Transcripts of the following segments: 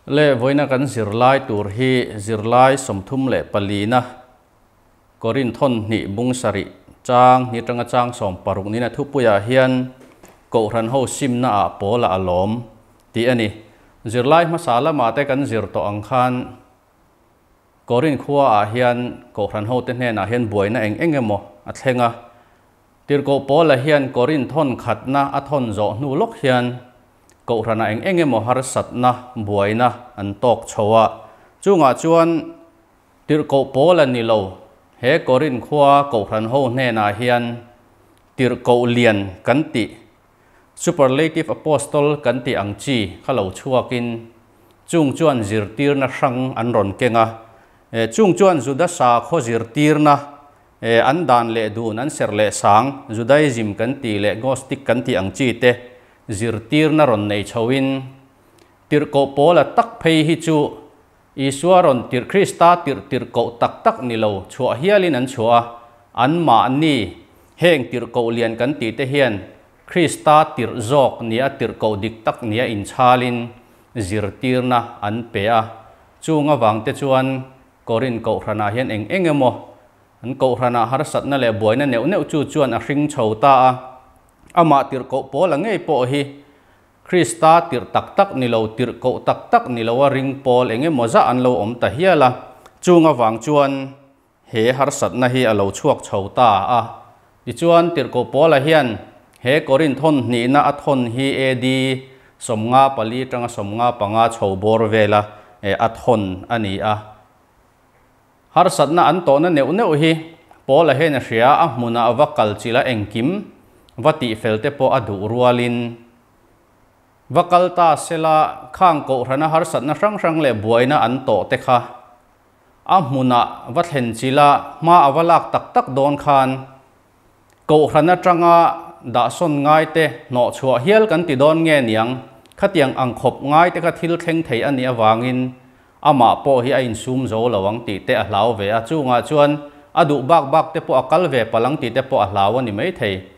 Le vawiina kan zirlai tur hi zirlai 34 na Korin thawn hnih bung sarih chang ni atanga chang 60 nina thupuiah hian Kohhran ho simna ah Paula a lawm tih a ni. Zirlai hmasa lamah te kan zir tawh ang khan Korin khua ah hian Kohhran ho te hnenah hian buaina eng eng emaw a thleng a. Tirhkoh Paula hian Korin thawn khatna a thawn zawh hnu lawk hian Kohhranah eng eng emaw harsatna, buaina an tawk chho a. Chungah chuan Tirhkoh Paula ni lo, he Korin khua Kohhran ho hnenah hian Tirhkoh lian kan tih, Superlative Apostle kan tih ang chi kha lo chhuakin chung chuan zirtirna hrang an rawn keng a. Chung chuan Juda sakhaw zirtirna E, an dan leh dun, an serh leh sang, Judaism kan tih leh Gnostic kan tih ang chi te zirtirna rawn nei chhoin, tirhkoh Paula tak phei hi chu Isua rawn tirh Krista tirh tirhkoh tak tak ni lo chhuah hialin an chhuah a, anmahni heng tirhkoh lian kan tih te hian Krista tirh zawk nia tirhkoh dik tak nia inchhalin zirtirna an pe a, chung avang te chuan Korin kohhranah hian eng eng emaw an kohhranah harsatna leh buaina neuh neuh chu chuan a hring chho ta a. Amah tirhkoh Paula ngei pawh hi Krista tirh tak tak ni lo, tirhkoh tak tak ni loa ring pawl eng emaw zah an lo awm ta hial a. Chung avang chuan he harsatna hi a lo chhuak chho ta a. Tichuan tirhkoh Paula hian he Korin thawn hnihna a thawn hi AD 54 atanga 55 chho bawr vela a thawn a ni a. Harsatna an tawhna neuh neuh hi Paula hian a hria a, a hmunah va kal chilh a engkim va tihfel te pawh a duh rualin va kal ta sela khang kohhrana harsatna hrang hrang leh buaina an tawh te kha A hmunah va thlen chilh a, hma a va lak tak tak dawn khan Kohhran atanga dahsawn ngaite hnawh chhuah hial kan ti dawn nge niang, khatiang ang khawp ngaite kha thil thleng thei a nih avangin amah pawh hi a insum zo lo ang tih te a hlau ve a, chungah chuan a duh bak bak te pawh a kal ve palh ang tih te pawh a hlau a ni maithei.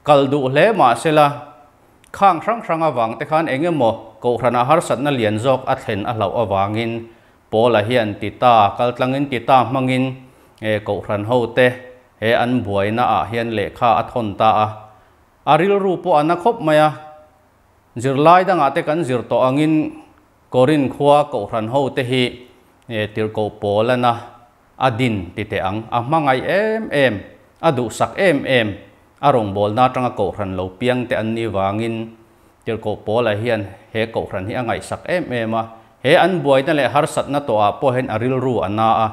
Kal duh hle mahsela khang hrang hrang avang te khan eng emaw Kohhranah harsatna lian zawk a thlen a hlauh avangin Paula hian Tita kaltlangin Tita hmangin he Kohhran hote he an buaina ah hian lehkha a thawn ta a. A rilru pawh a na khawp mai a. Zirlai dangah te kan zir tawh angin Korin khua Kohhran hote hi tirhkoh Paula na a din ti teh ang. A hmangaih em em, a duhsak em em, a rawngbawlna atanga Kohhran lo piang te an ni vangin Tirhkoh Paula hian he Kohhran hi a ngaihsak em em a, he an buaina leh harsatna tawhah pawh hian a rilru a na a.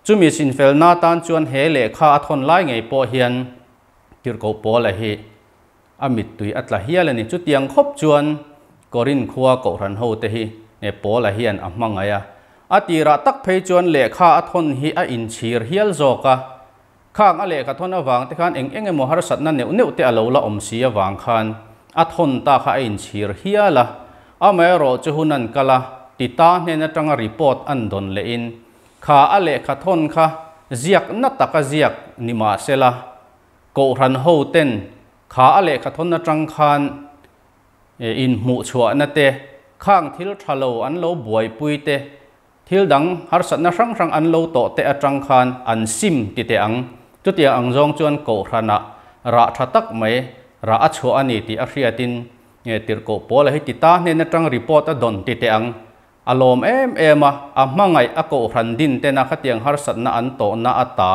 Chumi sinfelna tan chuan he lehkha a thawn lai ngei pawh hian Tirhkoh Paula hi a mittui a tla hial a ni. Chutiang khawp chuan Korin khua Kohhran hote hi Paula hian a hmangaih a. A tirah tak phei chuan lehkha a thawn hi a inchhir hial zawk a. Khang a lehkha thawn avang te khan eng eng emaw harsatna neuh neuh te a lo la awm si avang khan a thawn ta kha a inchhir hial a. Amaherawh chu hun an kal a, Tita hnen atanga report an dawn lehin kha a lehkha thawn kha ziak na taka ziak ni mahsela Kohhran ho ten kha a lehkha thawn atang khan inhmuhchhuahna te, khang thil tha lo an lo buaipui te, Thil dang harsatna hrang hrang an lo tawh te atang khan an sim ti teh ang. Chutiang ang zawng chuan Kohhranah rah tha tak mai rah a chhuah a ni tih a hriatin nge tirhkoh Paula hi ti ta hnen atang report a dawn ti teh ang. A lawm em em a, a hmangaih a Kohhran din tena khatiang harsatna an tawhna ata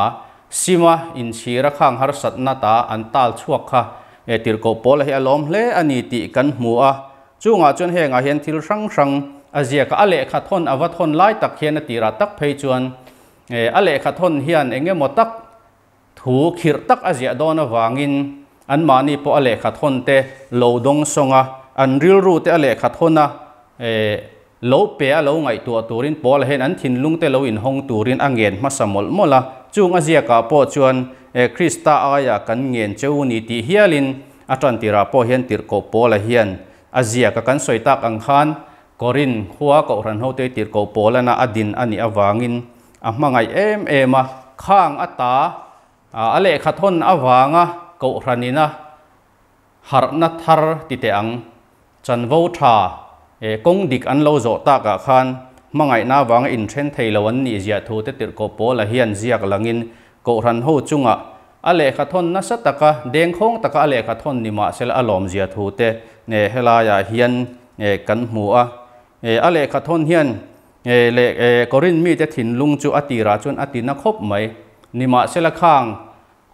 sima inchhira khang harsatna ta an tal chhuak kha nge tirhkoh Paula hi a lawm hle a ni tih kan hmu a. Chungah chuan hengah hian thil hrang hrang a ziak a, a lehkha thawn a va thawn lai tak hian a tirah tak phei chuan a lehkha thawn hian eng emaw tak thu khirh tak a ziah dawn avangin anmahni pawh a lehkha thawn te lo dawng sawng a, an rilru te a lehkha thawn a lo pe a lo ngaihtuah turin Paula hian an thinlung te lo inhawng turin a ngen hmasa mawlh mawlh a, chung a ziakah pawh chuan Krista aia kan ngen cheu ni tih hialin A tan tirah pawh hian tirhkoh Paula hian a ziak a kan sawi tak ang khan Korin khua Kohhran hote tirhkoh Paulana a din a nih avangin a hmangaih em em a, khang a ta a lehkha thawn avanga Kohhranina harhna thar ti teh ang, chanvo tha. Kawng dik an lo zawh takah khan hmangaihna avanga inthen thei lo an nih ziah thu te tirhkoh Paula hian ziak langin Kohhran ho chungah a lehkha thawn nasa taka dengkhawng taka a lehkha thawn ni mahsela a lawmzia thu te helaiah hian kan hmu a. A lehkha thawn hian leh Korinth mite thinlung chu a tirah chuan a tina khawp mai. Nimahsela khang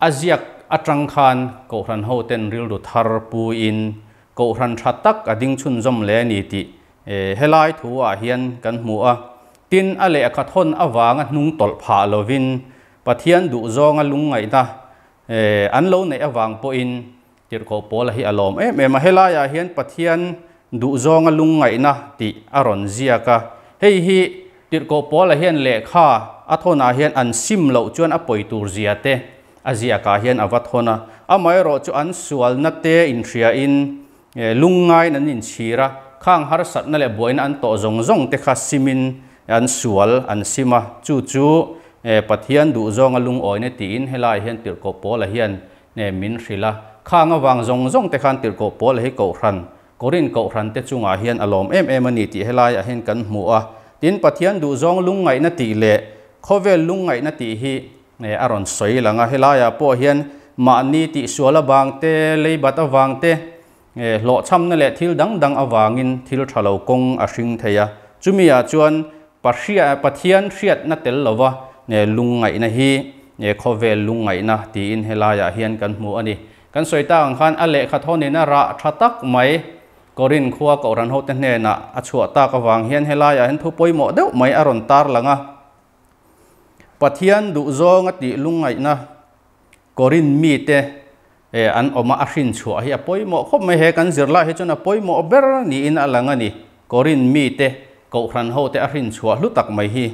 A ziak atang khan Kohhran hoten rilru thar puiin Kohhran tha tak a ding chhunzawm leh a ni tih helai thu ah hian kan hmu a. Tin, a lehkha thawn avanga hnung tawlh phah lovin Pathian duhzawnga lungngaihna an lo neih avang pawhin Tirhkoh Paula hi a lawm em em a. Helaiah hian Pathian duhzawnga lungngaihna tih a rawn ziak a. Hei hi Tirhkoh Paula hian lehkha a thawnah hian an sim loh chuan a pawi tur zia te a ziakah hian a va thawn a. Amaherawh chu an sualna te inhriain lungngaiin an inchhir a, khang harsatna leh buaina an tawh zawng zawng te kha simin an sual an sim a. Chu chu Pathian duhzawnga lungawina tiin helaiah hian Tirhkoh Paula hian Nge min hrilh a, khang avang zawng zawng te khan tirhkoh pawl hi Kohhran, Korinth Kohhran te chungah hian a lawm em em a ni tih helaiah hian kan hmu a. Tin, Pathian duhzawng lungngaihna tih leh khawvel lungngaihna tih hi a rawn sawi lang a. Helaiah pawh hian mahni tihsual avang te, leibat avang te, hlawhchhamna leh thil dang dang avangin thil tha lo kawng a hring thei a. Chumi-ah chuan Pathian hriatna tel lova lungngaihna hi khawvel lungngaihna tiin helaiah hian kan hmu a ni. Kan sawi tak ang khan a lehkha thawnin a rah tha tak mai Korinth khua Kohhran hote hnenah a chhuah tak avang hian helaiah hian thu pawimawh deuh mai a rawn tar lang a. Pathian duhzawnga tih lungngaihna Korinth mite an awm a, a hrin chhuah hi a pawimawh khawp mai. He kan zirlai hi chuan a pawimawh ber niin a lang a ni. Korinth mite Kohhran hote a hrin chhuah hlu tak mai hi.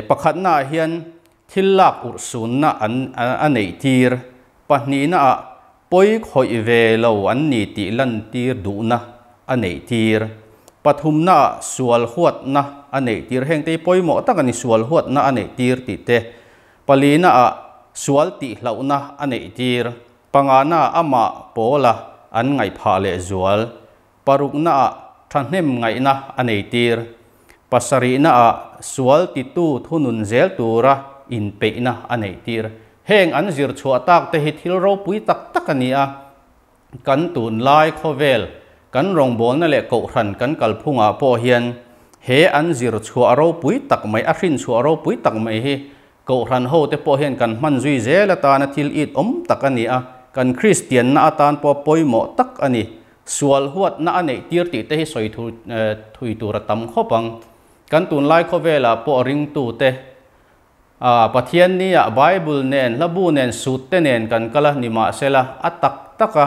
Pakhatnaah hian thil lak urhsunna an a neih tir, pahnihnaah pawi khawih ve lo an ni tih lantir duhna a neih tir, pathumnaah sual huatna a neih tir, hengte hi pawimawh tak a ni, sual huatna a neih tir tih te, Palinaah sual tihhlauhna a neihtir, panganaah amah pawla an ngaihphah leh zual, paruknaah thahnem ngaihna a neitir, pasarihnaah sual titu thunun zel tura inpeihna a neihtir. Heng an zir chhuah tak te hi thil ropui tak tak a ni a, kan tunlai khawvel kan rawngbawlna leh kohhran kan kalphungah pawh hian he an zir chhuah ropui tak mai, a hrin chhuah ropui tak mai hi kohhran hote pawh hian kan hman zui zel atana thil it awm tak a ni a, kan Kristianna atan pawh pawimawh tak a ni. Sual huatna a neih tir tih te hi sawi thui tur a tam khawp ang. Kan tunlai khawvelah pawh ringtute A, Pathian nia Bible nen, hlabu nen, sut te nen kan kal a, nimahsela a tak tak a,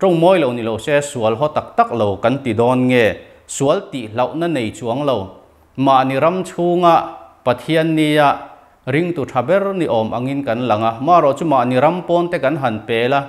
tawng mawi lo ni lo se sual haw tak tak lo kan ti dawn nge, sual tih hlauhna nei chuang lo, mahni ram chhunga Pathian nia ringtu tha ber ni awm angin kan lang a, marawh chu mahni ram pawn te kan han pel a,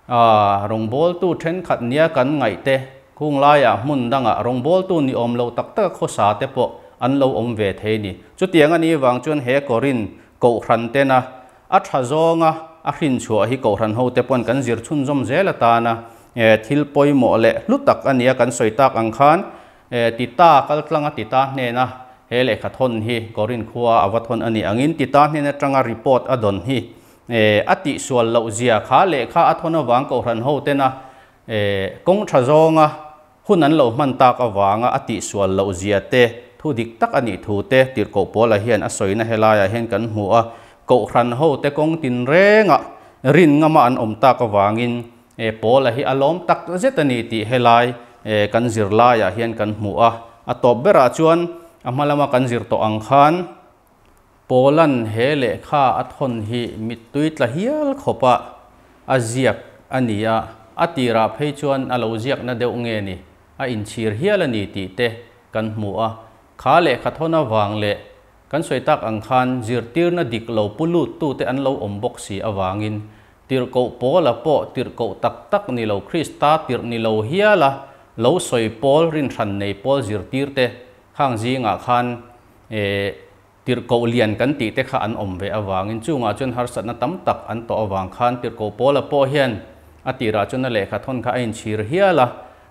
A, rawngbawltu thenkhat nia kan ngaih te, khung laiah hmun dangah rawngbawltu ni awm lo tak taka khawsa te pawh an lo awm ve thei ni. Chutiang a nih vang chuan he Korinth Kohhran tena a tha zawnga a hrin chhuah hi Kohhran hote pawn kan zir chhunzawm zel atana thil pawimawh leh hlu tak a nia kan sawi tak ang khan Tita kaltlanga Tita hnena he lehkha thawn hi Korinth khua a va thawn a nih angin Tita hnen atanga report a dawn hi E, a tihsual loh zia kha lehkha a thawn avang Kohhran ho tena e, kawng tha zawnga hun an lo hman tak avanga a tihsual loh zia te, thu dik tak a nih thu te Tirhkoh Paula hian a sawina helaiah hian kan hmu a. Kohhran ho te kawng tinrengah rin ngama an awm tak avangin e, Paula hi a lawm tak zet a ni tih helai e, kan zirlaiah hian kan hmu a. A tawp berah chuan a hma lama kan zir tawh ang khan, Paula'n he lehkha a thawn hi mittui tla hial khawpa a ziak a ni a, a tirah phei chuan a lo ziakna deuh nge ni, a inchhir hial a ni tih te kan hmu a. Kha lehkha thawn avang leh kan sawi tak ang khan zirtirna dik lo pu luttute an lo awm bawk si avangin tirhkoh Paula pawh tirhkoh tak tak ni lo Krista tirh ni lo hiala lo sawi pawl rinhran nei pawl zirtirte khang zingah khan E, tirhkoh lian kan tih te kha an awm ve avangin chungah chuan harsatna tam tak an tawh avang khan tirhkoh Paula pawh hian a tirah chuan a lehkha thawn kha a inchhir hial a,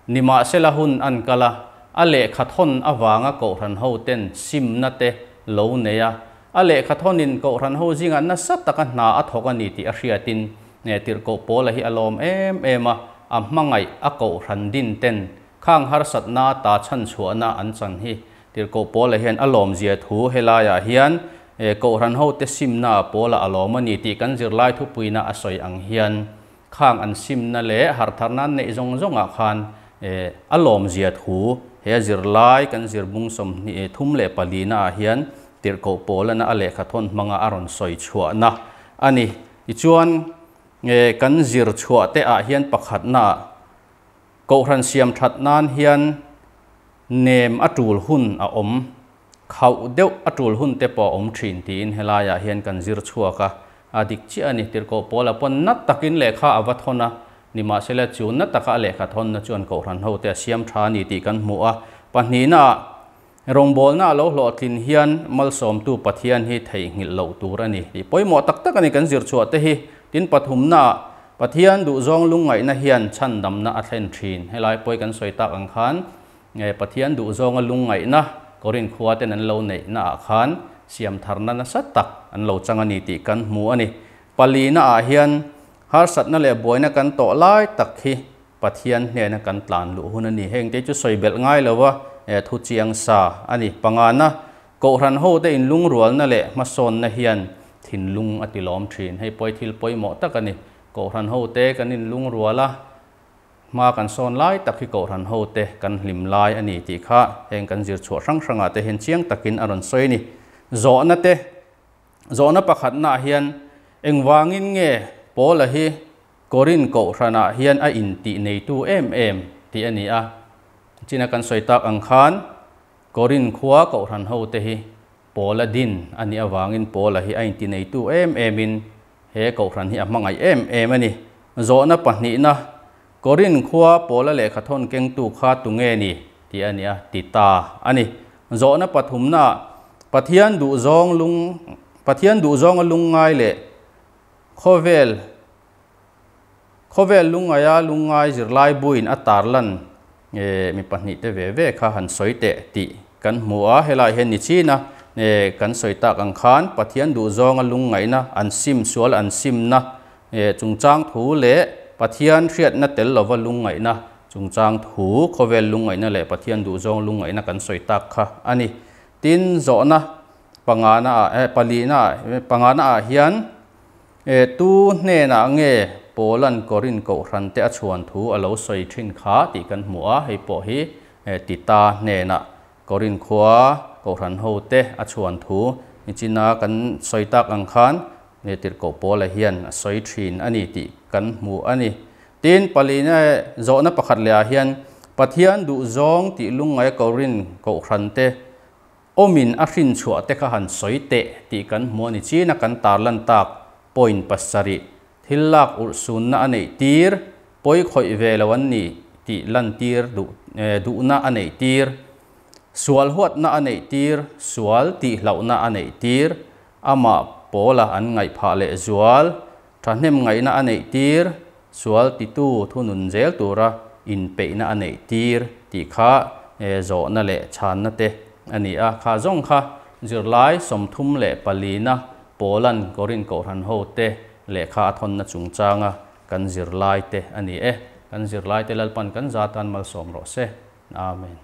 nimahsela hun an kal a, A lehkha thawn avanga kohhran hoten simna te lo nei a, a lehkha thawnin kohhran ho zingah nasa taka hna a thawk a ni tih a hriatin Tirhkoh Paula hi a lawm em em a, a hmangaih a kohhran din ten khang harsatna ta chhanchhuahna an chan hi Tirhkoh Paula hian a lawmzia thu helaiah hian kohhran hote simna ah Paula a lawm a ni tih kan zirlai thupuina a sawi ang hian Khang an simna leh harhtharna an neih zawng zawngah khan a lawmzia thu he zirlai kan zirbung 34 na ah hian Tirhkoh Paulana a lehkha thawn hmanga a rawn sawi chhuahna a ni. Tichuan, kan zir chhuah te ah hian pakhatna ah Kohhran siam that nan hian nem a tul hun a awm, khauh deuh a tul hun te pawh a awm thin tiin helaiah hian kan zir chhuak a, a dik chiah a ni. Tirhkoh Paula pawn na takin lehkha a va thawn a, nimahsela chu na taka a lehkha thawnna chuan Kohhran hote a siam tha a ni tih kan hmu a. Pahnihnaah, rawngbawlna a lo hlawhtlin hian malsawmtu Pathian hi theihnghilh loh tur a ni tih pawimawh tak tak a ni kan zir chhuah te hi. Tin, pathumnaah, Pathian duhzawng lungngaihna hian chhandamna a thlen thin. Helai pawi kan sawi tak ang khan Nge Pathian duhzawnga lungngaihna Korin khua ten an lo neihna ah khan siamtharna nasa tak an lo chang a ni tih kan hmu a ni. Palina ah hian harsatna leh buaina kan tawh lai tak hi Pathian hnena kan tlan luh hun a ni. Heng te chu sawi belh ngai lo a, thu chiang sa a ni. Pangana, Kohhran ho te inlungrualna leh hmasawnna hian thinlung a ti lawm thin. Hei pawh hi thil pawimawh tak a ni. Kohhran ho te kan inlungrual a. Hma kan sawn lai tak hi Kohhran hote kan hlim lai a ni tih kha heng kan zir chhuah hrang hrangah te hian chiang takin a rawn sawi a ni. Zawhna te, Zawhna pakhatnaah hian engvangin nge Paula hi Korin Kohhranah hian a intih neitu em em tih a ni a. China kan sawi tak ang khan Korin khua Kohhran hote hi Paula din a nih avangin Paula hi a inti neitu em emin he Kohhran hi a hmangaih em em a ni. Zawhna pahnihna, Korin khua Paula lehkha thawn kengtu kha tunge ni? tih a ni a, ti ta a ni. Zawhna pathumna, Pathian duhzawng lung Pathian duhzawnga lungngai leh khawvel khawvel lungngaia lungngai zirlai buin a tarlan mi pahnih te ve ve kha han sawi teh tih kan hmu a, helai hian ni chin a kan sawi tak ang khan Pathian duhzawnga lungngaihna an sim sual an simna chungchang thu leh Pathian hriatna tel lova lungngaihna chungchang thu khawvel lungngaihna leh Pathian duhzawng lungngaihna kan sawi tak kha a ni. Tin, zawhna pangana ah palina ah pangana ah hian Tu hnenah nge Paula'n Korin kohhran te a chhuan thu a lo sawi thin kha tih kan hmu a, hei pawh hi Tita hnenah Korin khua kohhran ho te a chhuan thu nichina kan sawi tak ang khan Tirhkoh Paula hian a sawi thin a ni tih kan hmu a ni. Tin, palina zawhna pakhat leh ah hian Pathian duhzawng tih lungngai Korin kohhran te Awmin a hrin chhuah te kha han sawi teh tih kan hmu a ni. China kan tarlan tak point pasarih thil lak urhsunna a neih tir, pawi khawih ve lo an ni tih lantir duh duhna a neih tir, sual huatna a neih tir, sual tih hlauhna a neih tir, amah pawla an ngaih phah leh zual, thahnem ngaihna a neih tir, sual titu thunun zel tura inpeihna a neih tir tih kha zawhna leh chhanna te a ni a. Kha zawng kha zirlai 34 na Paula'n Korin Kohhran hote lehkha a thawnna chungchanga kan zirlai te a ni e. Kan zirlai te Lalpan kan zatan malsawm rawh se. Amen.